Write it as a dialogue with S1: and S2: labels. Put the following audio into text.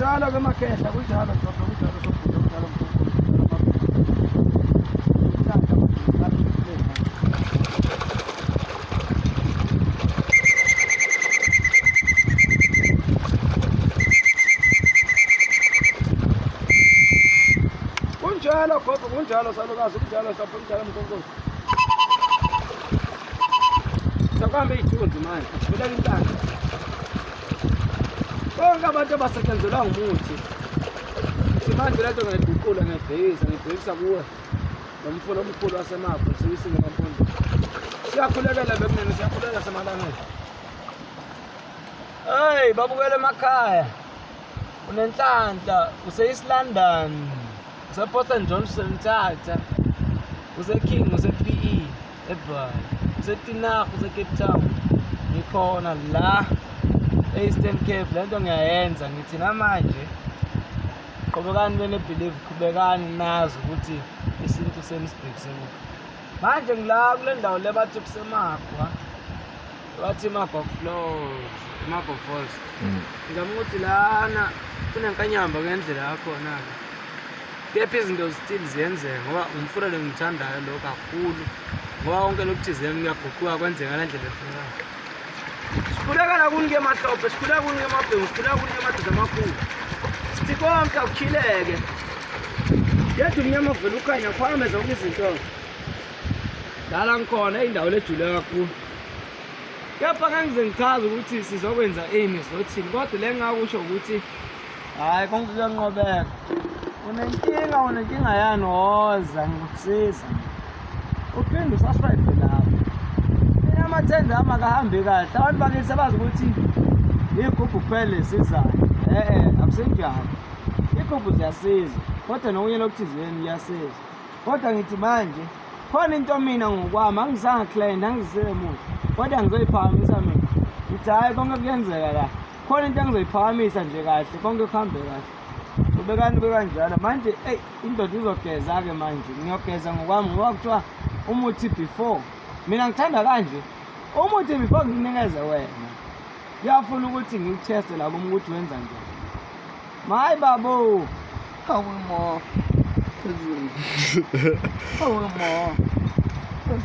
S1: Kunjalo ke makhehla, kunjalo ndoda, kunjalo sobhuti, kunjalo mkhulu. Kunjalo gogo, kunjalo salukazi, kunjalo sapho, kunjalo mkhonkosi. Sekuhambe iy'thunzi manje, kufuneka intanga. Bonke abantu abasetshenzelwa ngumuthi. Simanje lento ngiyayiguqula ngiyayibhekisa, ngiyibhekisa kuwe. Lo mfula omkhulu waseMagu, siyisile kaMpondo. Siyakhulekela bekunene, siyakhuleka semalangeni. Hey, babukele emakhaya. Unenhlanhla, use-East London, use-Port St John, useMthatha, use-King, use-PE. eBhayi, useTinarha, useCape Town. Ngikhona la e-Eastern Cape, le nto ngiyayenza ngithi namanje qhubekani bene-believe, qhubekani nazi ukuthi isintu senu sibhekise kuphi. Manje ngila kule ndawo le bathi kuseMagwa, bathi iMagwa Flows, iMagwa Falls. Ngizama ukuthi lana kunenkanyamba ngendlela yakhona-ke. Kepha izinto still ziyenzeka ngoba umfula lo ngithandayo lo kakhulu ngoba konke lokuthizeni kuyaguquka kwenzeka ngale ndlela efunekayo. Sikhulekela kuni ke mahlophe, sikhuleka kuni ke mabhengu, sikhuleka kuni ke madoda amakhulu. Sithi konke akukhileke. Yedwa umnyama uvela ukhanya kuphakame zonke izinto. Lala ngikhona indawo lejule kakhulu. Kepha ngangize ngichaze ukuthi sizokwenza ini sizothini kodwa le ngingakusho ukuthi Hayi konke kuyanqobeka. Unenkinga unenkinga yani woza ngikusiza. Uphinde usubscribe lapho. Mina amathenda ami akahambi kahle. Abantu bakithi sebazi ukuthi igubhu kuphela esizayo. Eh akusenjalo. Igubhu ziyasiza kodwa nokunye lokuthizeni kuyasiza. Kodwa ngithi manje khona into mina ngokwami angizange client angizisele muntu kodwa ngizoyiphakamisa mina. Ngithi hhayi konke kuyenzeka la. Khona into engizoyiphakamisa nje kahle konke kuhambe kahle. Qhubekani kube kanjalo. Manje eyi indoda izogeza-ke manje. Ngiyogeza ngokwami ngoba kuthiwa umuthi before. Mina ngithanda kanje. Umuthi before ngikunikeze wena. Kuyafuna ukuthi ngiwutheste la kuma ukuthi wenza njani. Mayi babo. Hawu mo. Phezulu. Hawu mo.